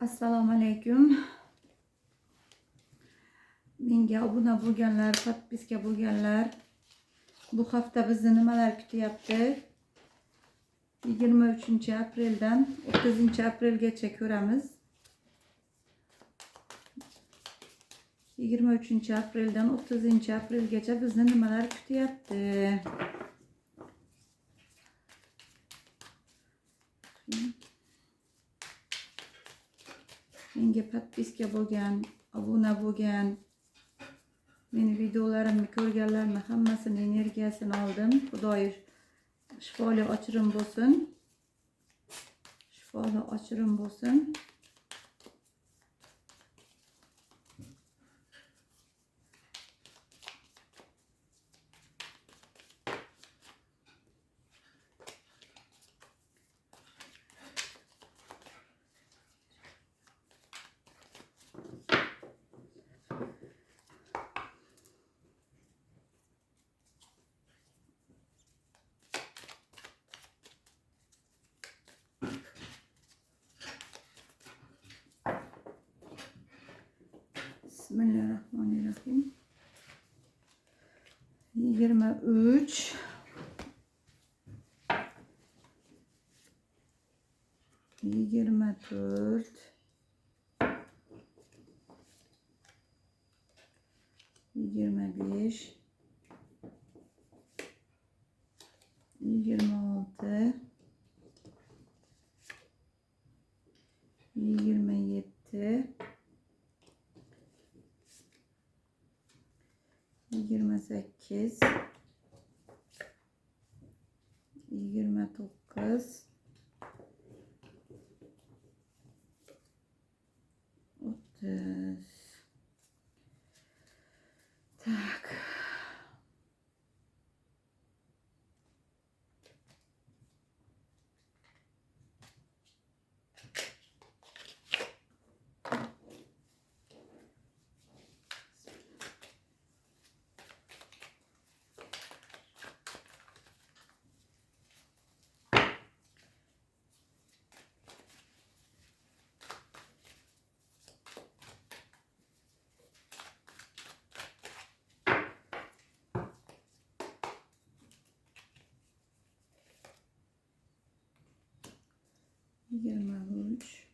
Assalomu alaykum. Menga obuna bo'lganlar, подписка bo'lganlar, bu hafta bizni nimalar kutyapti? 23 apreldan 30 aprelgacha ko'ramiz. 23 apreldan 30 aprelgacha bizni nimalar kutyapti? Menga подписка bo'lgan, obuna bo'lgan, meni videolarimni ko'rganlarni hammasini energiyasini oldim. Xudoyi shifoli ochirim bo'lsin. Shifoli ochirim bo'lsin. Bismillahirrahmanirrahim. 23 24 25 26 27 28 29 30. Так. 23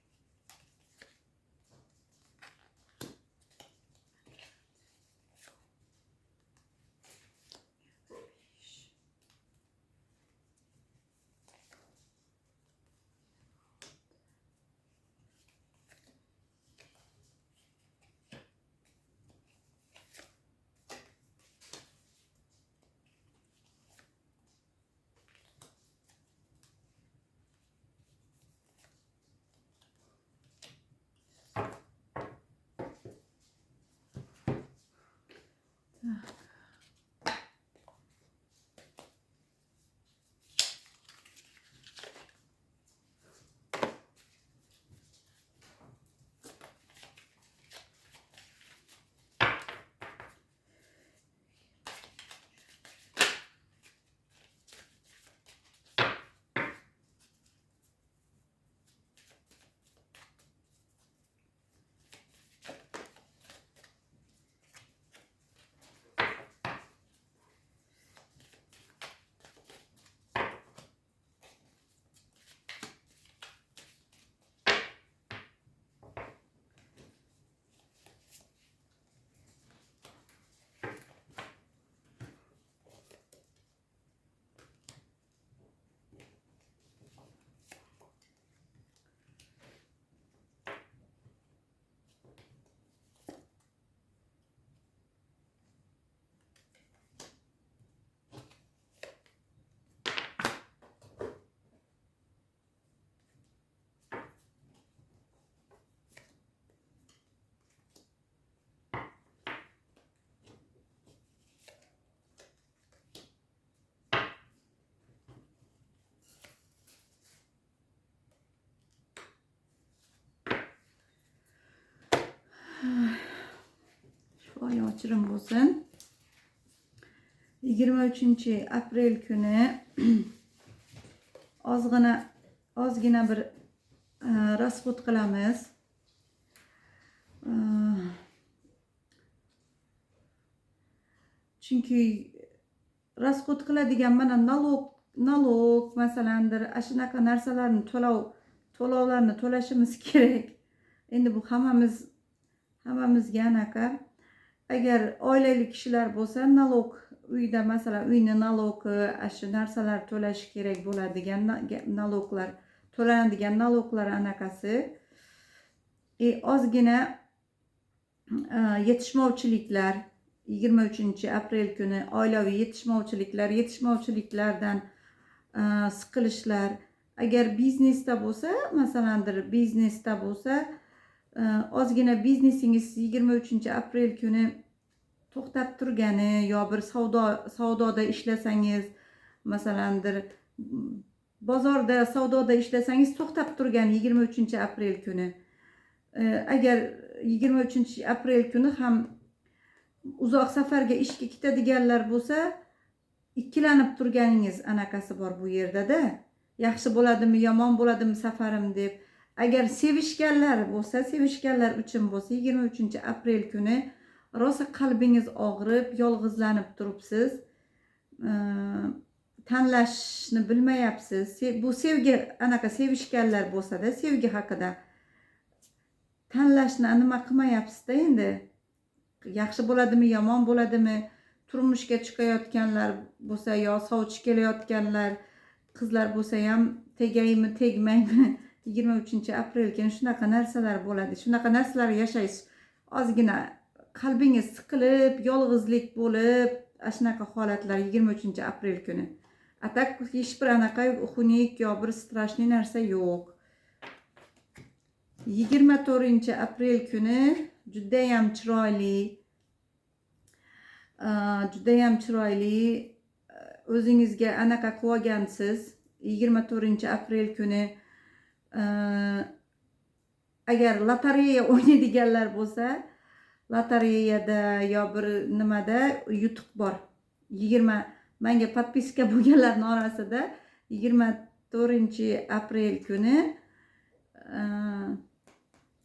Так. Shifoli ochirim bo'lsin. 23 aprel kuni ozgina bir расход qilamiz. Chunki расход qiladigan mana налог masalandir, ana shunaqa narsalarni to'lovlarni to'lashimiz kerak. Endi bu hammamizga anaqa. Agar oilali kishilar bo'lsa, налог uyda, masalan, uyni налог i, ana shu narsalar to'lash kerak bo'ladigan налог lar, to'lanadigan налог lar anaqasi. Ozgina yetishmovchiliklar 23-aprel kuni, oilaviy yetishmovchiliklar, yetishmovchiliklardan siqilishlar. Agar biznesda bo'lsa, masalandir, biznesda bo'lsa, ozgina biznesingiz 23-aprel kuni to'xtab turgani yo bir savdoda ishlasangiz, masalandir, bozorda savdoda ishlasangiz, to'xtab turgani 23-aprel kuni. Agar 23-aprel kuni ham uzoq safarga ishga ketadiganlar bo'lsa, ikkilanib turganingiz anaqasi bor bu yerdada, yaxshi bo'ladimi, yomon bo'ladimi safarim deb. Agar sevishganlar bo'lsa, sevishganlar uchun bo'lsa, 23-aprel kuni rosa qalbingiz og'rib, yolg'izlanib turibsiz, tanlashni bilmayapsiz. Bu sevgi anaqa, sevishganlar bo'lsada, sevgi haqida tanlashni nima qilmayapsizda endi, yaxshi bo'ladimi, yomon bo'ladimi. Turmushga chiqayotganlar bo'lsa yo sovchi kelayotganlar qizlar bo'lsa ham, tegaymi, tegmaymi 23-aprel kuni, shunaqa narsalar bo'ladi, shunaqa narsalar yashaysiz. Ozgina qalbingiz siqilib, yolg'izlik bo'lib, ana shunaqa holatlar 23-aprel kuni. А так hech bir anaqa xunuk yo bir страшный narsa yo'q. 24-aprel kuni judayam chiroyli, judayam chiroyli, o'zingizga anaqa qilib olgansiz. 24-aprel kuni agar lotereya o'ynaydiganlar bo'lsa, lotereyada yo bir nimada yutuq bor. Yigirma, manga подписка bo'lganlarni orasida 24-aprel kuni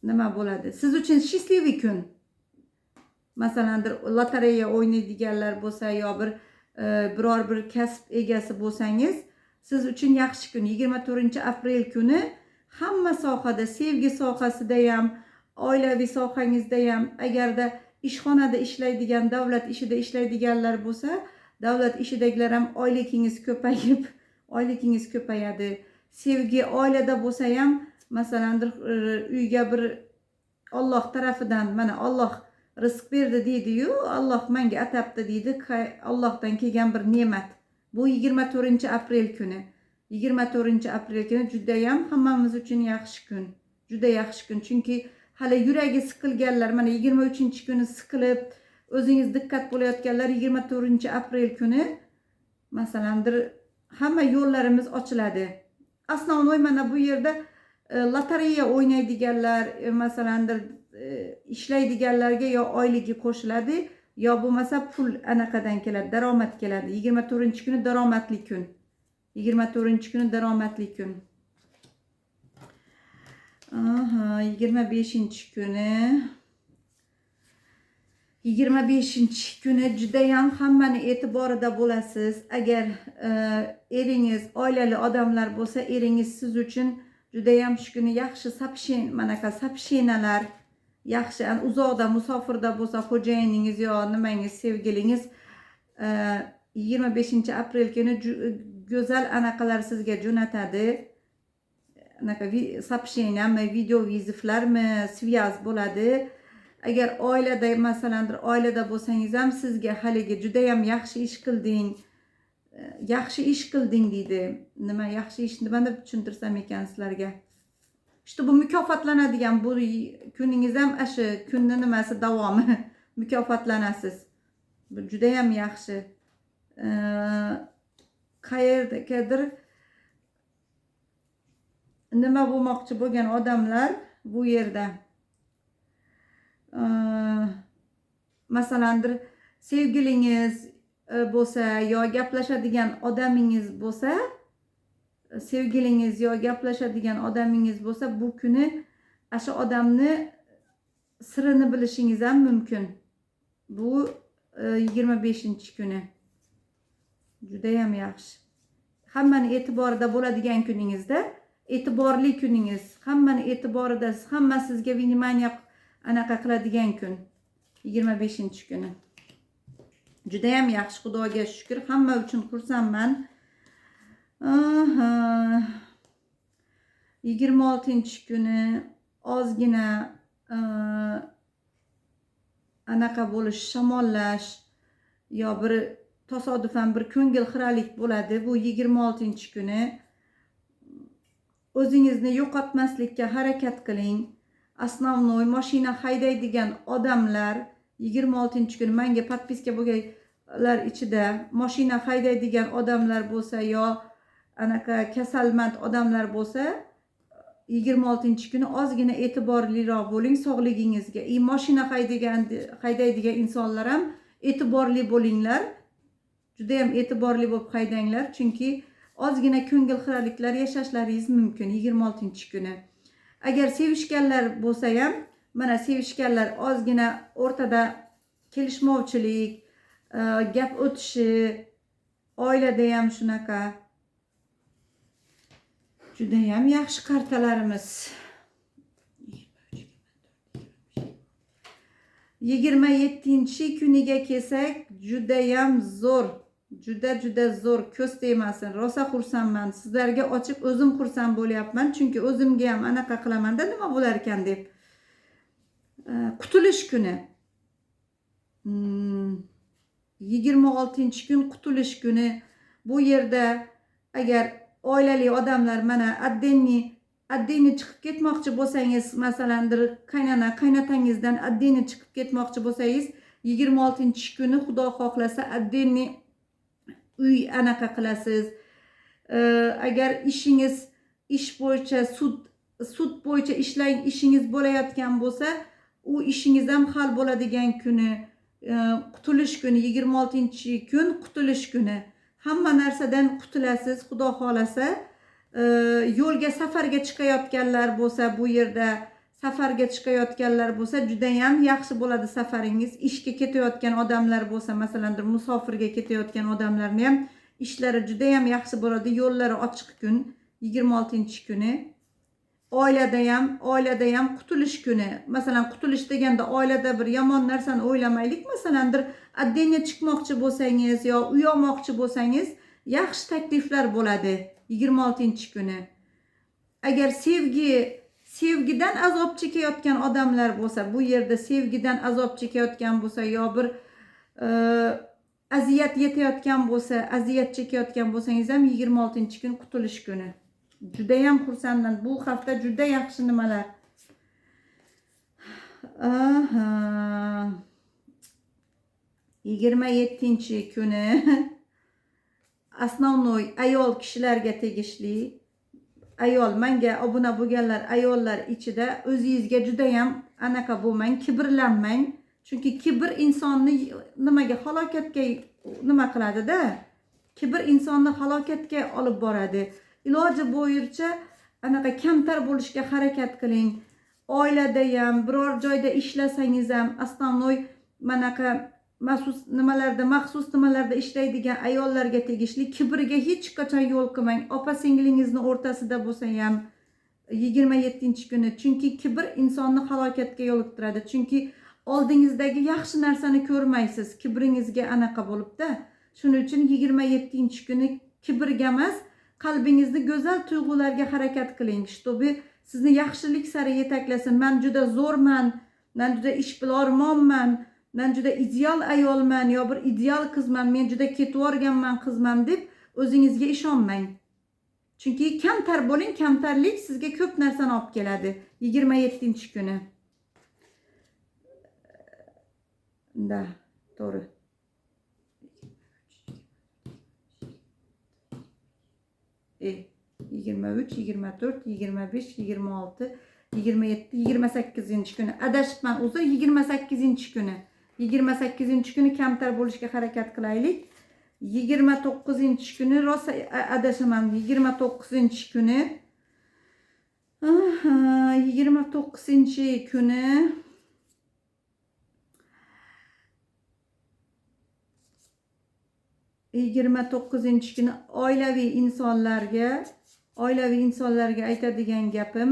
nima bo'ladi, siz uchun счастливый kun. Masalandir, lotereya o'ynaydiganlar bo'lsa yo bir biror bir kasb egasi bo'lsangiz, siz uchun yaxshi kun 24-aprel kuni. Hamma sohada, sevgi sohasida ham, oilaviy sohangizda ham, agarda ishxonada ishlaydigan, davlat ishida ishlaydiganlar bo'lsa, davlat ishidagilar ham oyligingiz ko'payib, oyligingiz ko'payadi. Sevgi, oilada bo'lsa ham, masalandir, uyga bir Olloh tarafidan, mana, Olloh rizq berdi deydiyu, Olloh manga atabdi deydi, Ollohdan kelgan bir ne'mat bu 24-aprel kuni. 24-aprel kuni judayam hammamiz uchun yaxshi kun, juda yaxshi kun, chunki hali yuragi siqilganlar, mana, 23-kuni siqilib, o'zingiz diqqat bo'layotganlar, 24-aprel kuni masalandir hamma yo'llarimiz ochiladi. Основной mana bu yerda lotereya o'ynaydiganlar, masalandir, ishlaydiganlarga yo oyligi qo'shiladi, yo bo'lmasa pul anaqadan keladi, daromad keladi. 24-kuni daromadli kun, 24-kuni daromadli kun. Aha, 25-kuni, 25-kuni judayam hammani e'tiborida bo'lasiz. Agar eringiz, oilali odamlar bo'lsa, eringiz siz uchun judayam shu kuni yaxshi сообщение, manaqa сообщения lar yaxshi. Uzoqda, musofirda bo'lsa xo'jayiningiz yo nimangiz, sevgilingiz, 25-aprel kuni go'zal anaqalar sizga jo'natadi, anaqa сообщения mi, video вызов larmi, связь bo'ladi. Agar oilada, masalandir, oilada bo'lsangiz ham, sizga haligi judayam yaxshi ish qilding, yaxshi ish qilding deydi. Nima yaxshi ish, nima deb tushuntirsam ekan sizlarga, что bu mukofotlanadigan bu kuningiz ham, ana shu kunni nimasi, davomi, mukofotlanasiz. Bu judayam yaxshi. Qayerdagadir nima bo'lmoqchi bo'lgan odamlar bu yerda, masalandir, sevgilingiz bo'lsa yo gaplashadigan odamingiz bo'lsa, sevgilingiz yo gaplashadigan odamingiz bo'lsa, bu kuni ana shu odamni sirini bilishingiz ham mumkin. Bu 25-kuni. Judayam yaxshi. Hammani e'tiborida bo'ladigan kuningizda, e'tiborli kuningiz, hammani e'tiborida, hamma sizga внимание anaqa qiladigan kun. 25-kuni. Judayam yaxshi, Xudoga shukr. Hamma uchun xursandman. Aha. 26-kuni ozgina anaqa bo'lish, shamollash yo bir tasodifan bir ko'ngil xiralik bo'ladi. Bu 26-kuni. O'zingizni yo'qotmaslikka harakat qiling. Основной mashina haydaydigan odamlar 26-kuni menga подписка bo'lganlar ichida mashina haydaydigan odamlar bo'lsa yo anaqa kasalmand odamlar bo'lsa, 26-kuni ozgina e'tiborliroq bo'ling sog'ligingizga. И mashina haydaydigan insonlar ham e'tiborli bo'linglar. Juda ham e'tiborli bo'lib haydanglar, chunki ozgina ko'ngil xiraliklar yashashlaringiz mumkin 26-kuni. Agar sevishganlar bo'lsa ham, mana sevishganlar ozgina o'rtada kelishmovchilik, gap o'tishi, oilada ham shunaqa. Judayam yaxshi kartalarimiz. 27-kuniga kelsak, judayam zo'r. Juda juda zo'r, ko'z tegmasin. Rosa xursandman. Sizlarga ochiq o'zim xursand bo'lyapman, chunki o'zimga ham anaqa qilamanda, nima bo'lar ekan deb. Qutulish kuni. 26-kun qutulish kuni. Bu yerda agar oilali odamlar mana отдельно chiqib ketmoqchi bo'lsangiz, masalandir qaynona qaynotangizdan отдельно chiqib ketmoqchi bo'lsangiz, 26-kuni Xudo xohlasa отдельно uy anaqa qilasiz. Agar ishingiz ish bo'yicha sud bo'yicha ishingiz bo'layotgan bo'lsa, u ishingiz ham hal bo'ladigan kuni, qutulish kuni, 26-kun qutulish kuni. Hamma narsadan qutulasiz, Xudo xohlasa. Yo'lga safarga chiqayotganlar bo'lsa, bu yerda safarga chiqayotganlar bo'lsa, juda ham yaxshi bo'ladi safaringiz. Ishga ketayotgan odamlar bo'lsa, masalan, musofirga ketayotgan odamlarni ham ishlari juda ham yaxshi bo'ladi, yo'llari ochiq kun, 26-kuni. Oilada ham qutulish kuni. Masalan, qutulish deganda oilada bir yomon narsani o'ylamaylik. Masalandir отдельно chiqmoqchi bo'lsangiz yo uy olmoqchi bo'lsangiz, yaxshi takliflar bo'ladi 26-kuni. Agar sevgidan azob chekayotgan odamlar bo'lsa, bu yerda sevgidan azob chekayotgan bo'lsa yo bir aziyat yetayotgan bo'lsa, aziyat chekayotgan bo'lsangiz ham 26-kun qutulish kuni. Judayam xursandman. Bu hafta juda yaxshi nimalar. Aha. 27-kuni основной ayol kishilarga tegishli. Ayol, menga obuna bo'lganlar ayollar ichida o'zingizga judayam anaqa bo'lmang, kibrlanmang. Chunki kibr insonni nimaga, halokatga nima qiladida? Kibr insonni halokatga olib boradi. Iloji bo'yicha anaqa kamtar bo'lishga harakat qiling. Oilada ham, biror joyda ishlasangiz ham, основной manaqa maxsus nimalarda, maxsus nimalarda ishlaydigan ayollarga tegishli, kibrga hech qachon yo'l qilmang. Opa singlingizni o'rtasida bo'lsa ham 27-kuni, chunki kibr insonni halokatga yo'liqtiradi. Chunki oldingizdagi yaxshi narsani ko'rmaysiz, kibringizga anaqa bo'libda. Shuning uchun 27-kuni kibrga emas, qalbingizni go'zal tuyg'ularga harakat qiling, чтобы sizni yaxshilik sari yetaklasin. Men juda zo'rman, men juda ishbilarmonman, men juda ideal ayolman yo bir ideal qizman, men juda ketvorganman qizman deb o'zingizga ishonmang. Chunki kamtar bo'ling, kamtarlik sizga ko'p narsani olib keladi 27-kuni. Da, to'g'ri. 23, 24, 25, 26, 27, 28-kuni. Adashibman, o'zi 28-kuni. 28-kuni kamtar bo'lishga harakat qilaylik. 29-kuni rosa adashaman. 29-kuni. Aha, 29-kuni 29-kuni oilaviy insonlarga aytadigan gapim,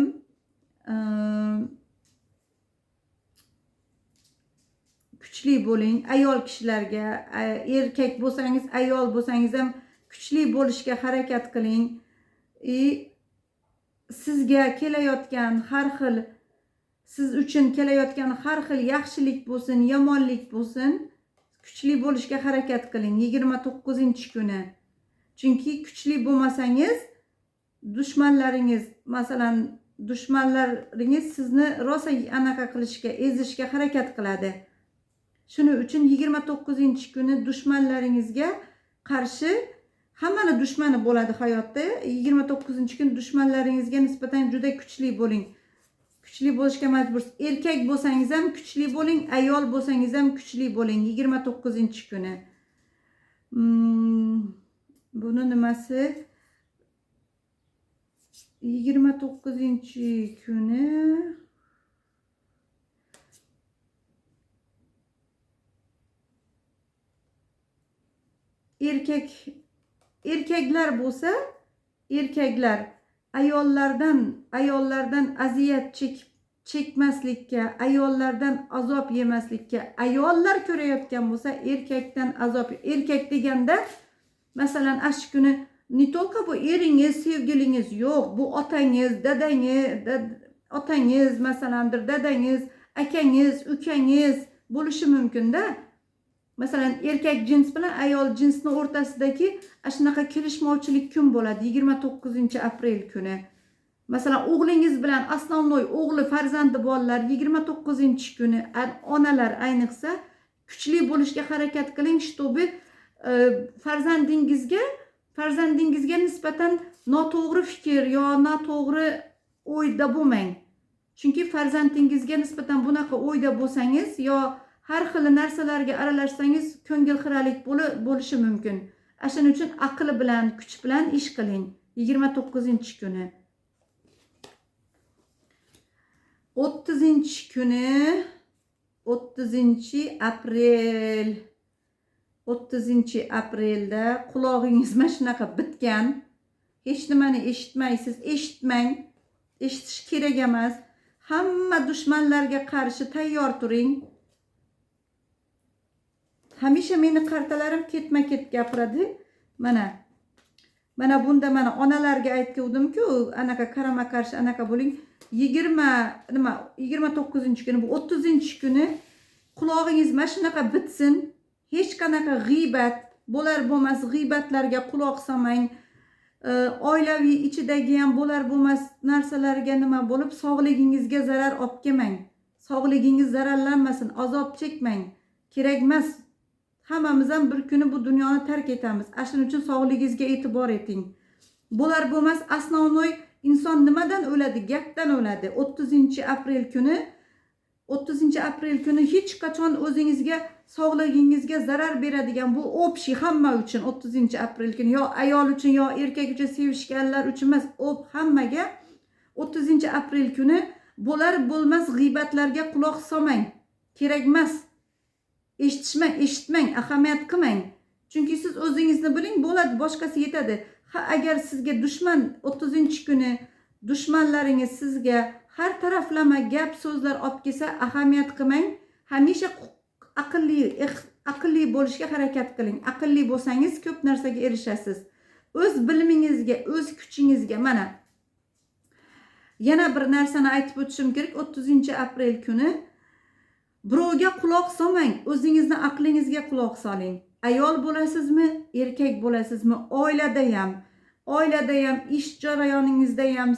kuchli bo'ling. Ayol kishilarga, erkak bo'lsangiz, ayol bo'lsangiz ham kuchli bo'lishga harakat qiling. Sizga kelayotgan har xil, siz uchun kelayotgan har xil yaxshilik bo'lsin, yomonlik bo'lsin, kuchli bo'lishga harakat qiling 29-kuni. Chunki kuchli bo'lmasangiz, dushmanlaringiz, masalan, dushmanlaringiz sizni rosa anaqa qilishga, ezishga harakat qiladi. Shuning uchun 29-kuni dushmanlaringizga qarshi, hammani dushmani bo'ladi hayotda. 29-kun dushmanlaringizga nisbatan juda kuchli bo'ling. Kuchli bo'lishga majbursiz. Erkak bo'lsangiz ham kuchli bo'ling, ayol bo'lsangiz ham kuchli bo'ling 29-kuni. Buni nimasi? 29-kuni erkaklar bo'lsa, erkaklar ayollardan aziyat chekmaslikka, ayollardan azob yemaslikka, ayollar ko'rayotgan bo'lsa, erkakdan azob, erkak deganda masalan ash kuni ne только bu eringiz, sevgilingiz yo'q, bu otangiz, dadangiz, otangiz masalandir, dadangiz, akangiz, ukangiz bo'lishi mumkin-da. Masalan, erkak jins bilan ayol jinsni o'rtasidagi shunaqa kelishmovchilik kun bo'ladi 29 aprel kuni. Masalan, o'g'lingiz bilan, основной o'g'li farzandi bolalar 29-kuni onalar ayniqsa kuchli bo'lishga harakat qiling, чтобы farzandingizga nisbatan noto'g'ri fikr yo noto'g'ri o'yda bo'lmang. Chunki farzandingizga nisbatan bunaqa o'yda bo'lsangiz yo har xil narsalarga aralashsangiz, ko'ngilxiralik bo'lishi mumkin. Shuning uchun aql bilan, kuch bilan ish qiling 29-kuni. 30-kuni, 30 aprel. 30 aprelda qulog'ingiz mana shunaqa bitgan. Hech nimani eshitmaysiz, eshitmang. Eshitish kerak emas. Hamma dushmanlarga qarshi tayyor turing. Hamisha meni qartalarim ketma-ket gapiradi. Mana bunda mana onalarga aytgandim-ku, anaqa qarama-qarshi anaqa bo'ling. 20 nima, 29-kuni, bu 30-kuni qulog'ingiz mana shunaqa bitsin. Hech qanaqa g'iybat, bo'lar bo'lmas g'iybatlarga quloq solmang. Oilaviy ichidagi ham bo'lar bo'lmas narsalarga nima bo'lib, sog'ligingizga zarar olib kelmang. Sog'ligingiz zararlanmasin, azob chekmang. Kerak emas. Hammamiz ham bir kuni bu dunyoni tark etamiz. Shuning uchun sog'ligingizga e'tibor eting. Bo'lar bo'lmas, основной inson nimadan o'ladi? Gapdan o'ladi. 30 aprel kuni, 30 aprel kuni hech qachon o'zingizga, sog'ligingizga zarar beradigan, bu общий hamma uchun 30 aprel kuni, yo ayol uchun, yo erkak uchun, sevishganlar uchun emas, hammaga 30 aprel kuni bo'lar bo'lmas g'iybatlarga quloq solmang. Kerak emas. Eshitishmang, eshitmang, ahamiyat qilmang. Chunki siz o'zingizni biling, bo'ladi, boshqasi yetadi. Ha, agar sizga dushman 30-kuni dushmanlaringiz sizga har taraflama gap so'zlar olib kelsa, ahamiyat qilmang. Hamisha aqlli bo'lishga harakat qiling. Aqlli bo'lsangiz ko'p narsaga erishasiz. O'z bilimingizga, o'z kuchingizga. Mana yana bir narsani aytib o'tishim kerak. 30 aprel kuni birovga quloq solmang, o'zingizni aqlingizga quloq soling. Ayol bo'lasizmi, erkak bo'lasizmi, oilada ham, ish jarayoningizda ham,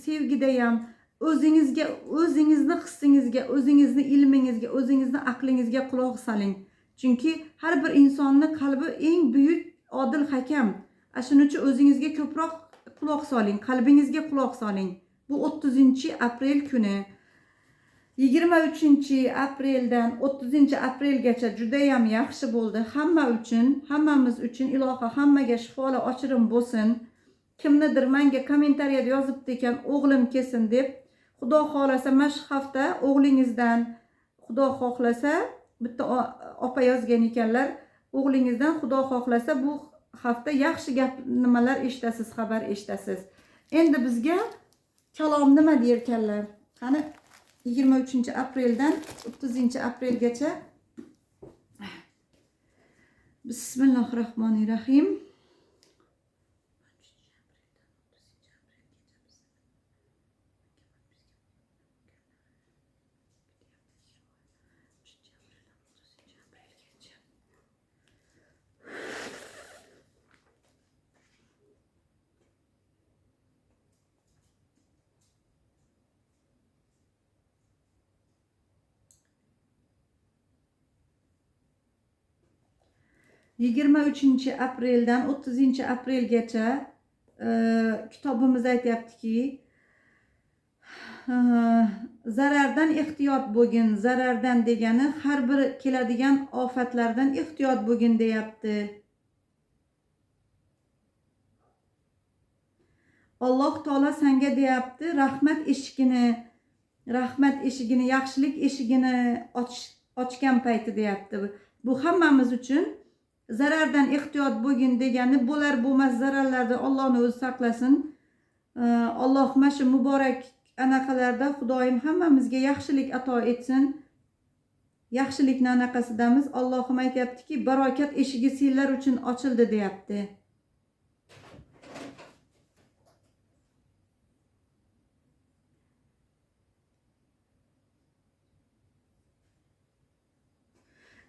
sevgida ham o'zingizga, o'zingizni hissingizga, o'zingizni ilmingizga, o'zingizni aqlingizga quloq soling. Chunki har bir insonni qalbi eng buyuk odil hakam. Shuning uchun o'zingizga ko'proq quloq soling, qalbingizga quloq soling. Bu 30 aprel kuni. 23 apreldan 30 aprelgacha judayam yaxshi bo'ldi hamma uchun, hammamiz uchun. Ilohi hammaga shifoli ochirim bo'lsin. Kimnidir menga kommentariyada yozibdi ekan, o'g'lim kelsin deb. Xudo xohlasa, mana shu hafta o'g'lingizdan, xudo xohlasa, bitta opa yozgan ekanlar, O'g'lingizdan Xudo xohlasa bu hafta yaxshi gap nimalar eshitasiz, xabar eshitasiz. Endi bizga kalom nima derkanlar? Qani 23 apreldan 30 aprelgacha. Bismillahirrohmanirrohim. 23 apreldan 30 aprelgacha kitobimiz aytyaptiki, zarardan ehtiyot bo'lgin. Zarardan degani har bir keladigan ofatlardan ehtiyot bo'lgin deyapti. Alloh taolo senga deyapti, rahmat eshigini, yaxshilik eshigini ochgan payti deyapti. Bu hammamiz uchun zarardan ehtiyot bo'lgin degani bo'lar bo'lmas zararlardan Allohni o'zi saqlasin. Alloh mana shu muborak anaqalarda Xudoyim hammamizga yaxshilik ato etsin. Yaxshilikni anaqasidamiz. Allohim aytyaptiki, barokat eshigi senlar uchun ochildi deyapti.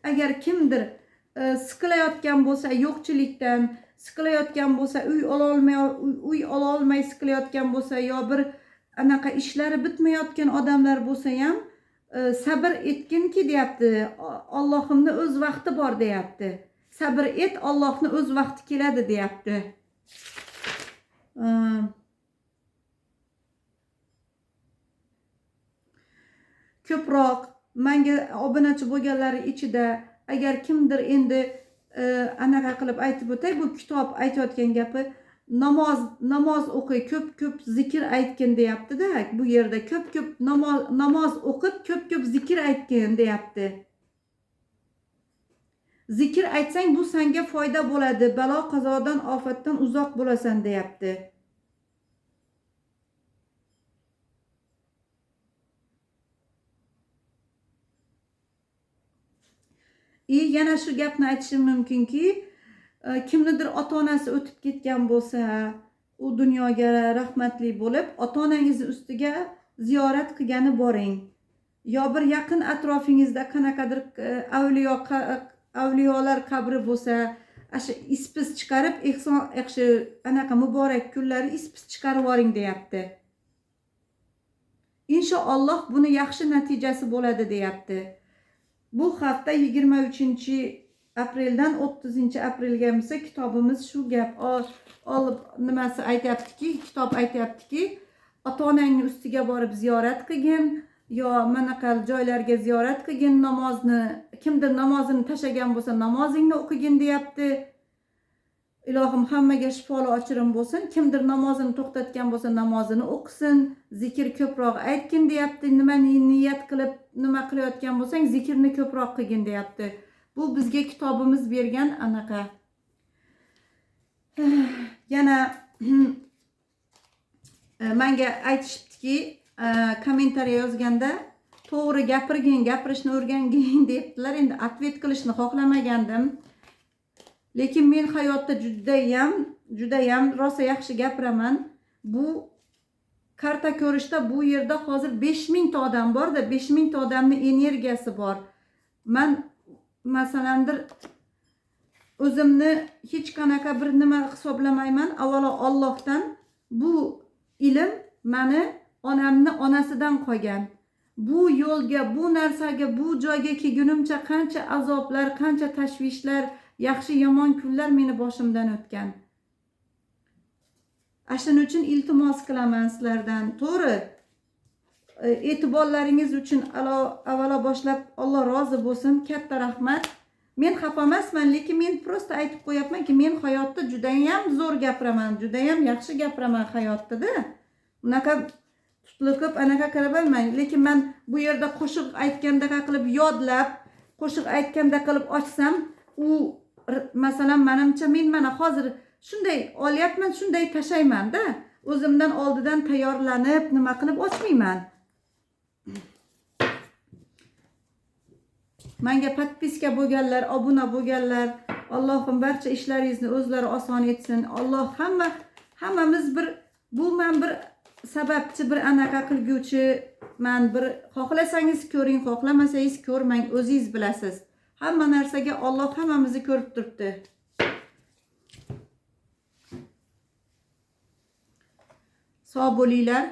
Agar kimdir siqilayotgan bo'lsa, yo'qchilikdan siqilayotgan bo'lsa, uy ololmay siqilayotgan bo'lsa, yo bir anaqa ishlari bitmayotgan odamlar bo'lsa ham sabr etginki deyapti. Allohimni o'z vaqti bor deyapti. Sabr et, Allohni o'z vaqti keladi deyapti. Ko'proq menga obunachi bo'lganlari ichida agar kimdir endi anaqa qilib aytib o'tay, bu kitob aytayotgan gapi namoz o'qi, ko'p-ko'p zikr aytgin deyapti-da. Bu yerda ko'p-ko'p namoz o'qib, ko'p-ko'p zikr aytgin deyapti. Zikr aytsang bu senga foyda bo'ladi, balo qazodan, ofatdan uzoq bo'lasan deyapti. Yana shu gapni aytishim mumkinki, kimnidir ota-onasi o'tib ketgan bo'lsa, u dunyoga rahmatli bo'lib, ota-onangizni ustiga ziyorat qilgani boring. Yo bir yaqin atrofingizda qanaqadir avliyolar qabri bo'lsa, asha ispis chiqarib, ehson yaxshi anaqa muborak kunlari ispis chiqarib yuboring deyapti. Inshaalloh buni yaxshi natijasi bo'ladi deyapti. Bu hafta 23 apreldan 30 aprelgacha kitobimiz shu gap olib nimasi aytyaptiki, kitob aytyaptiki, ota-onangni ustiga borib ziyorat qilgin, yo manaqa joylarga ziyorat qilgin, namozni kimdir namozini tashagan bo'lsa namozingni o'qigin deyapti. Ilohim hammaga shifoli ochirim bo'lsin. Kimdir namozini to'xtatgan bo'lsa namozini o'qisin, zikr ko'proq aytgin deyapti. Nimani niyat qilib nima qilayotgan bo'lsang zikrni ko'proq qilgin deyapti. Bu bizga kitobimiz bergan anaqa. Yana menga aytishibdiki, kommentariya yozganda to'g'ri gapirgin, gapirishni o'rgangin debdilar. Endi ответ qilishni xohlamagandim. Lekin men hayotda judayam rosa yaxshi gapiraman. Bu karta ko'rishda bu yerda hozir 5000 ta odam bor-da, 5000 ta odamning energiyasi bor. Men masalandir o'zimni hech qanaqa bir nima hisoblamayman. Avvalo Allohdan bu ilm meni onamni onasidan qolgan. Bu yo'lga, bu narsaga, bu joyga kelgunimcha qancha azoblar, qancha tashvishlar, yaxshi yomon kunlar meni boshimdan o'tgan. Shuning uchun iltimos qilaman sizlardan. To'g'ri, e'tiborlaringiz uchun avvalo boshlab Alloh rozi bo'lsin, katta rahmat. Men xafa emasman, lekin men prosta aytib qo'yapmanki, men hayotda juda ham zo'r gapiraman, juda ham yaxshi gapiraman hayotda-da. Unaqa tutliqib anaqa qilmayman, lekin men bu yerda qo'shiq aytgandaqa qilib yodlab, qo'shiq aytganda qilib ochsam, u Masalan, manimcha men mana hozir shunday olyapman, shunday tashaymanda. O'zimdan oldidan tayyorlanib nima qilib ochmayman. Menga podpiska bo'lganlar, obuna bo'lganlar, Allohim barcha ishlaringizni o'zlari oson etsin. Alloh hammamiz bir, bu men bir sababchi, bir anaqa qilguvchi, men bir, xohlasangiz ko'ring, xohlamasangiz ko'rmang, o'zingiz bilasiz. Hamma narsaga Alloh hammamizni ko'rib turibdi. Sog' bo'linglar.